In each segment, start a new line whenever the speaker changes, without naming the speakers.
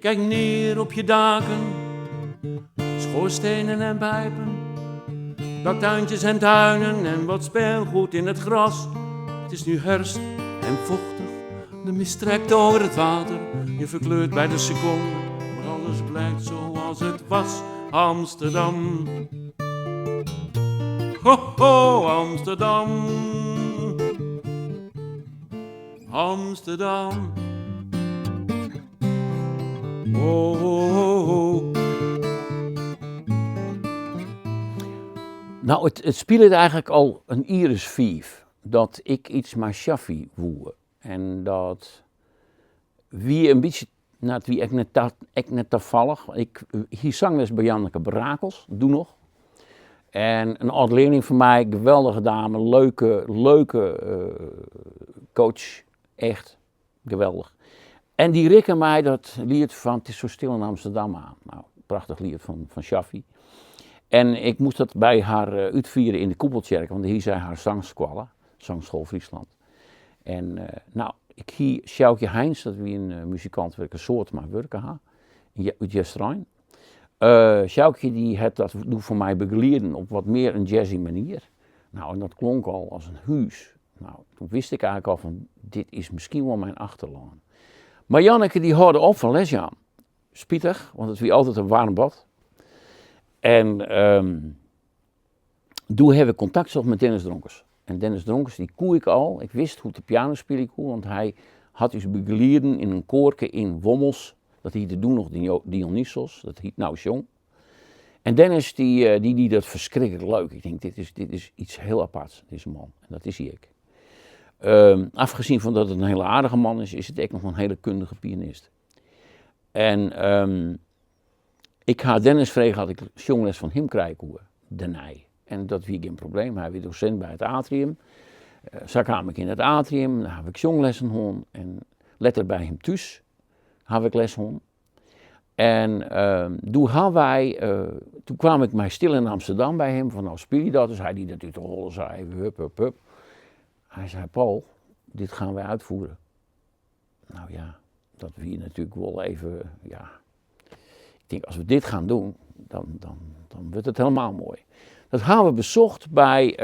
kijk neer op je daken, schoorstenen en pijpen, daktuintjes en tuinen en wat speelgoed in het gras. Het is nu herfst en vochtig, de mist trekt over het water, je verkleurt bij de seconde, maar alles blijft zoals het was. Amsterdam. Ho, ho, Amsterdam. Amsterdam. Ho, ho, ho, ho.
No, it spilet eigenlik al in jier as fiif dat ik iets mei Shaffy woe. En dat wie in bytsje, no it wie ek net ta, ek net tafallich. Ik hie sangles by Janneke Brakels, doe noch. En in âld learling fan my, geweldige dame, leuke, leuke coach, echt geweldich. En dy rikke my dat liet fan 't is zo stil in Amsterdam oan. No, prachtich liet fan Shaffy. En ik moast dat by har útfiere yn de Koepeltsjerke, want dêr hie sy har sangskoalle, Sangschool Friesland. En no, ik hie Sjoukje Heins, dat wie in muzikant wêr't ik in soad mei wurke ha, út Easterein. Sjoukje dy hat dat doe foar my begelieden op wat mear in jazzy manier. No, en dat klonk al as in hûs. No, doe wist ik eigenlik al fan dit is miskien wol myn achterlân. Mar Janneke dy hâlde op fan lesjaan. Spitich, want it wie altyd in waarm bad. En doe haw ik kontakt socht mei Dennis Dronkers. En Dennis Dronkers dy koe ik al, ik wist hoe't er piano spylje koe, want hy hat ús begelieden yn in koarke yn Wommels, dat hiette doe noch Dionysos, dat hiet no Sjong. En Dennis dy die dat ferskriklik leuk. Ik tink, dit is iets hiel aparts, dizze man. En dat is hy ek. Afgezien fan dat it in hiele aardige man is, is it ek noch in hiele kundige pianist. En ik ha Dennis frege oft ik sjongles fan him krije koe, dêrnei. En dat wie gjin probleem, hy wie dosint by it Atrium. Sa kaam ik yn it Atrium, dêr haw ik sjonglessen hân en letter by him thús haw ik les hân. En doe ha wy, doe kwam ik mei Stil in Amsterdam by him, fan no spylje dat ris, hy die dat út de holle, sa even hup hup hup. Hy sei, Paul, dit gaan wij uitvoeren. Nou ja, dat wie natuerlik wol even, ja, ik tink as we dit gaan doen, dan wurdt it helemaal moai. Dat ha we besocht by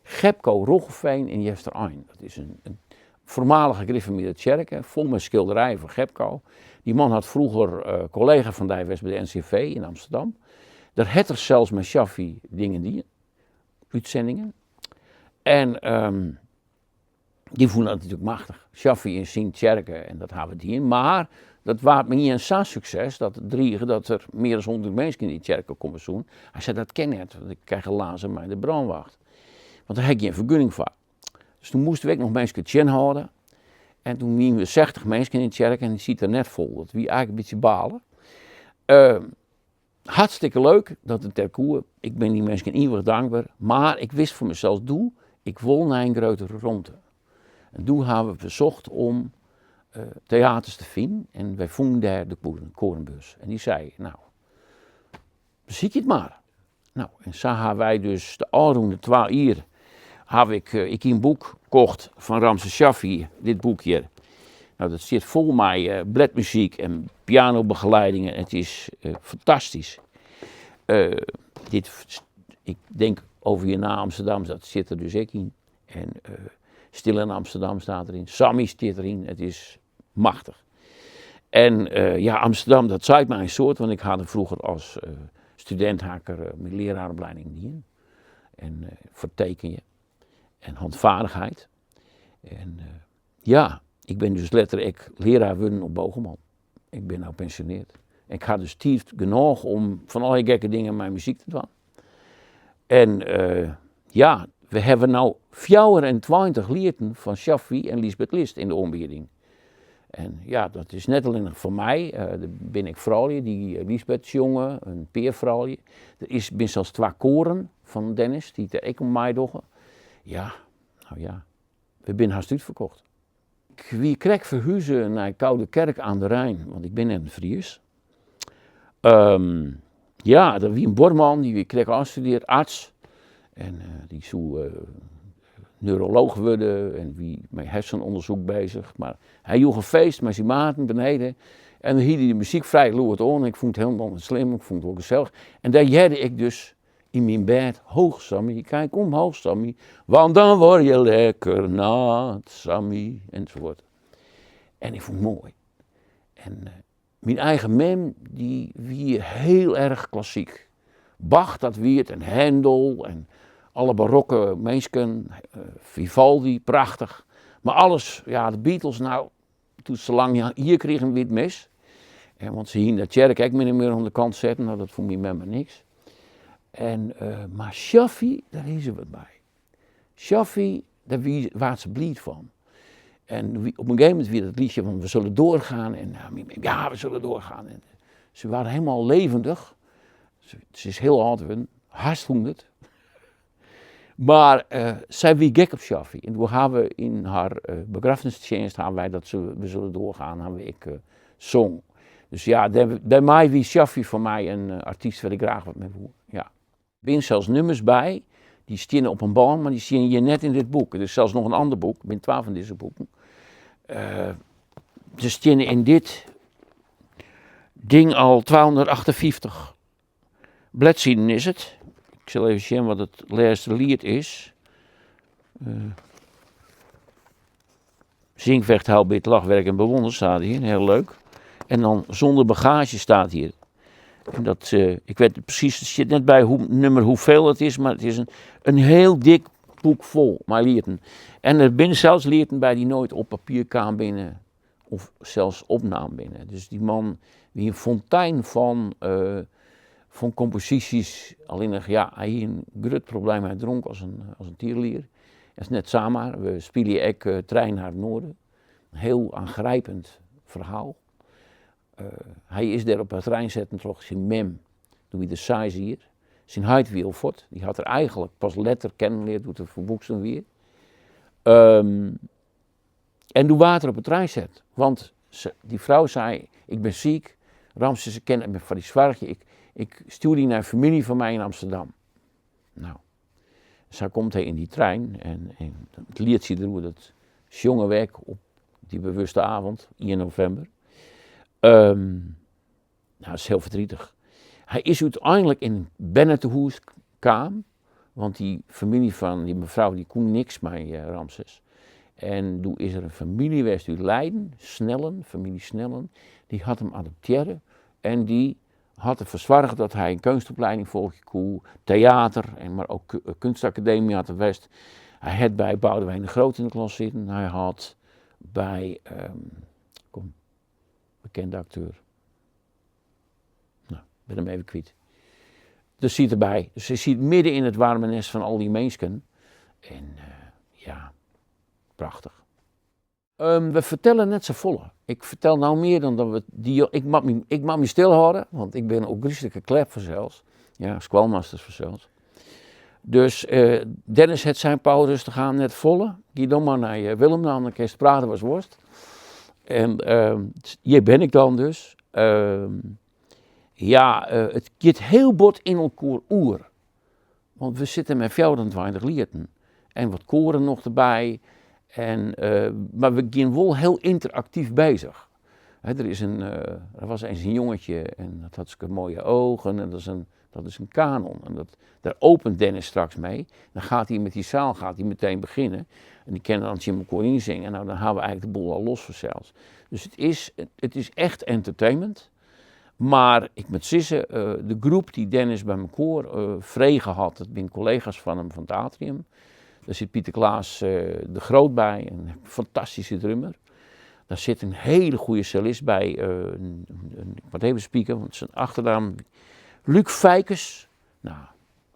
Gepco Roggeveen yn Easterein. Dat is in foarmalige gereformearde tsjerke, fol mei skilderijen fan Gepco. Dy man hat froeger kollega fan dy west by de NCV yn Amsterdam. Dêr hat er sels mei Shaffy dingen dien, útsendingen. En dy fûn dat natuerlik machtich. Shaffy yn syn tsjerke en dat ha we dien. Mar dat waard mei ien sa'n sukses dat it drige dat der mear as 100 minsken yn dy tsjerke komme soenen. Hy sei dat kin net, want ik krij gelazer mei de brânwacht. Want dêr ha ik gjin fergunning foar. Dus toen moasten we ek noch minsken tsjinhâlde. En toen wienen we 60 minsken yn de tsjerke en dy siet der net fol. Dat wie eigenlik in bytsje balen. Hartstikke leuk dat it dêr koe. Ik bin dy minsken ivich dankber. Mar ik wist foar mysels doe, ik wol nei in gruttere romte. En doe ha we besocht om teaters te finen en wy fûnen dêr de Koornbeurs. En dy sei, no, besykje it mar. No, en sa ha wy dus de ôfrûne 2 jier, haw ik, ik hie in boek kocht fan Ramses Shaffy, dit boek hjir. No, dat stiet fol mei bledmuzyk en pianobegeleidingen, it is fantastysk. Dit, ik denk over je na Amsterdam, dat sit der dus ek yn. En Stil in Amsterdam staat deryn, Sammy stiet deryn, it is machtich. En ja, Amsterdam, dat seit my in soad, want ik ha der froeger as studint ha ik der myn learaaropleiding dien. En foar tekenje en handvaardigheid. En ja, ik bin dus letter ek learaar wurden op Bogerman. Ik bin no pensjoneard. Ik ha dus tiid genôch om fan allegear gekke dingen mei muzyk te dwaan. En ja, we hawwe no 24 lieten fan Shaffy en Liesbeth List yn de oanbieding. En ja, dat is net allinnich foar my, der binne ek froulju dy't Liesbeth sjonge, in pear froulju. Der binne sels 2 koaren fan Dennis dy't der ek oan meidogge. Ja, no ja, we binne hast útferkocht. Ik wie krekt ferhuze nei Koudekerk aan de Rijn, want ik bin net in Fries. Ja, der wie in buorman, dy wie krekt ôfstudearre, arts. En dy soe neurolooch wurde en wie mei hersenonderzoek bezich. Mar hy joech in feest mei syn maten beneden. En dan hie dy de muzyk frij lûd oan en ik fûn it hielendal net slim, ik fûn it wol gesellich. En dêr hearde ik dus yn myn bêd, Hoog Sammy, kijk omhoog Sammy, want dan word je lekker nat Sammy, enzovoort. En ik fûn it moai. En myn eigen mem dy wie hiel erch klassyk. Bach dat wie it en Händel en alle barokke minsken, Vivaldi, prachtich. Mar alles, ja de Beatles nou, doe't se lang hier krigen wie it mis. En want se hiene de tsjerke ek min of mear oan de kant setten, no dat fûn myn mem mar niks. En, mar Shaffy, dêr hie se wat mei. Shaffy, dêr wie, waard se bliid fan. En op in gegeven momint wie dat lietsje fan we zullen doorgaan en myn mem, ja we zullen doorgaan. En se waard helemaal levendig. Se is hiel âld wurden, hast 100. Mar sy wie gek op Shaffy. En doe ha we yn har begraffenistsjinst ha wy dat we zullen doorgaan ha we ek song. Dus ja, dêrmei wie Shaffy foar my in artyst wêr't ik graach wat mei woe. Ja. Der binne sels nummers by, dy steane op in bân, mar dy steane hjir net yn dit boek. Der is sels noch in ander boek, der binne twa fan dizze boeken. Der steane yn dit ding al 258 bledsiden is it. Ik sil even sjen wat it lêste liet is. Zing, vecht, huil, bid, lach, werk en bewonder staat hier, heel leuk. En dan zonder bagage staat hier. En dat, ik weet precies, het zit net bij hoe, nummer hoeveel het is, maar het is een heel dik boek vol mei lieten. En der binne sels lieten by dy't noait op papier kaam binne of sels opnaam binne. Dus dy man wie in fontein fan komposysjes. Allinnich ja, hy hie in grut probleem, hy dronk as in tierelier. Dat is net samar, we spylje ek Trein naar het Noorden. In hiel aangrijpend ferhaal. Hy is dêr op 'e trein setten troch syn mem, doe wie er seis jier. Syn heit wie al fuort, dy hat er eigenlik pas letter kennen leard doe't er folwoeksen wie. En doe waard er op 'e trein set, want dy frou sei, ik bin siik, Ramses, ik kin net mear foar dy soargje, ik stjoer dy nei famylje fan my yn Amsterdam. Nou, sa komt hy yn dy trein en it lietsje deroer, dat sjonge we ek op dy bewuste avond, ien novimber. Nou, dat is hiel verdrietig. Hy is úteinlik yn in bernetehûs kaam, want dy famylje fan dy mefrou dy koe niks mei Ramses. En doe is der in famylje west út Leiden, Snellen, famylje Snellen, dy hat him adoptearre en dy hat derfoar soarge dat hy in keunstopleiding folgje koe, teater, en mar ook kunstakademy hat er west. Hy hat by Boudewijn de Groot yn de klas sitten, hy hat by, kom, bekende akteur, no, bin him even kwyt. Dus siet derby. Dus hy siet midden yn it waarme nest fan al dy minsken. En ja, prachtich. We fertelle net safolle. Ik fertel no mear dan dat we dy, ik moat my, ik moat my stilhâlde, want ik bin ôfgryslike klep fansels. Ja, skoalmasters fansels. Dus Dennis hat sein, Paul rêstich oan, net folle. Gie dan mar nei Willem dan, dan kinst prate watst wolst. En hjir bin ik dan dus. Ja, it giet hiel bot yn elkoar oer. Want we sitte mei 24 lieten en wat koaren noch derby. En, mar we gean wol hiel ynteraktyf bezich. Hè, der is in, der was eens een jongetje en dat had zulke mooie ogen en dat is een kanon. En dat, daar opent Dennis straks mee. Dan gaat hij met die zaal gaat hij meteen beginnen. En die kan dan tsjin elkoar ynsinge. Nou, dan ha we eigenlik de boel al los fansels. Dus it is echt entertainment. Mar ik moat sizze, de groep dy't Dennis by mekoar frege hat, dat binne kollega's fan him fan it Atrium. Dêr sit Pieter Klaas de Groot by, in fantastyske drummer. Daar sit in hiele goede cellist by, ik moat even spieken, want syn achternaam, Luc Fijkes. Nou,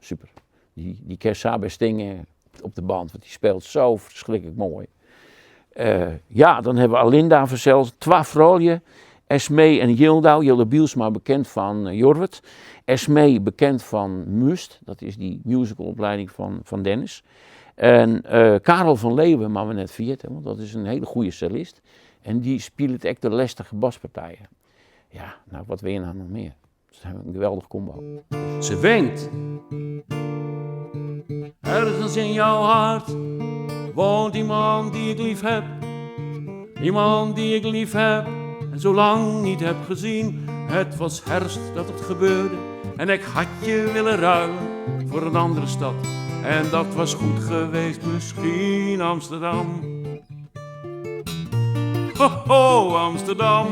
super. Dy kin sa by Sting op de band, want dy speelt zo ferskriklik moai. Ja, dan hawwe we Alinda fansels, twa froulju, Esmee en Jildau. Jildau Bylsma bekend fan Jorwert, Esmee bekend fan Must, dat is dy musicalopleiding fan Dennis. En Karel van Leeuwen moatte we net ferjitte, want dat is in hiele goede cellist. En dy spilet ek de lestige baspartijen. Ja, nou wat wil je nou noch mear? Dus dat is in geweldich combo.
Se wenkt. Ergens in jouw hart woont iemand die ik lief heb. Iemand die ik lief heb. En zo lang niet heb gezien. Het was herfst dat het gebeurde en ik had je willen ruilen voor een andere stad. En dat was goed geweest, misschien Amsterdam. Ho, ho, Amsterdam.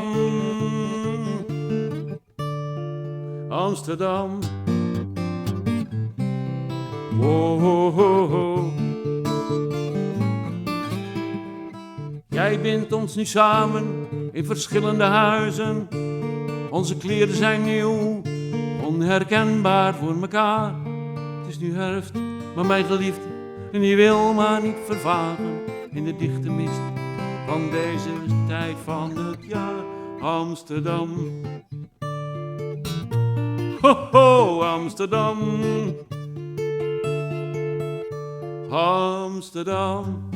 Amsterdam. Ho, ho, ho, ho. Jij bindt ons nu samen in verschillende huizen. Onze kleren zijn nieuw, onherkenbaar voor mekaar. Het is nu herfst, maar mijn geliefde, en die wil maar niet vervagen in de dichte mist van deze tijd van het jaar. Amsterdam. Ho, ho, Amsterdam. Amsterdam.